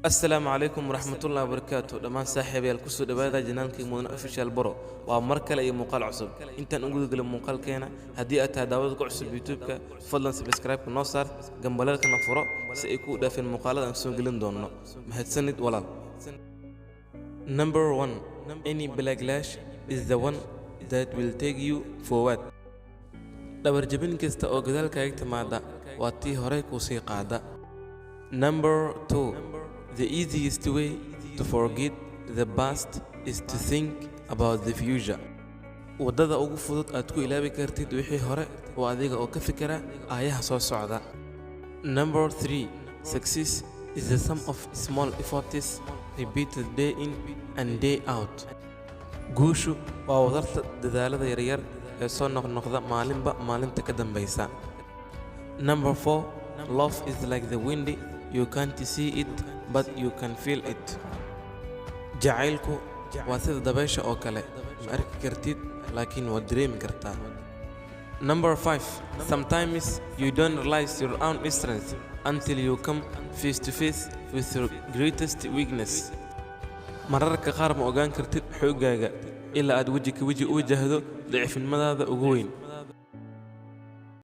Asalaamu calaykum waraxmatullahi wabarakaatu. Dhammaan saaxiibayaal, kusoo dhowaada channelkii Mudane Official Bro. Waa mar kale iyo muuqaal cusub. Intaan u gudagelin muuqaalkeena, haddii aad tahay daawada ku cusub YouTube-ka, fadlan subscribe-ka noo saar, gambaleelkana furo si ay kuu dhaafin muuqaalada aan soo gelin doonno. Mahadsanid, walaal. Number one, any backlash is the one that will take you forward. Dhabarjabin kasta oo gadaal kaaga timaada waa tii horey kuu sii qaada. Number two, the easiest way to forget the past is to think about the future. Waddada ugu fudud aad ku ilaabi kartid wixii hore waa adiga oo ka fikira aayaha soo socda. Number three, success is the sum of small efforts repeated day in and day out. Guushu waa wadarta dadaalada yaryar ee soo noqnoqda maalinba maalinta ka dambaysa. Number four, love is like the wind. You can't see it, but you can feel it. Jacaylku waa sida dabaysha oo kale, ma arki kartid, laakiin waad dareemi kartaa. Number five, sometimes you don't realize your own strength until you come face to face with your greatest weakness. Mararka qaar ma ogaan kartid xooggaaga ilaa aad weji ka weji u wajahdo daciifnimadaada ugu weyn.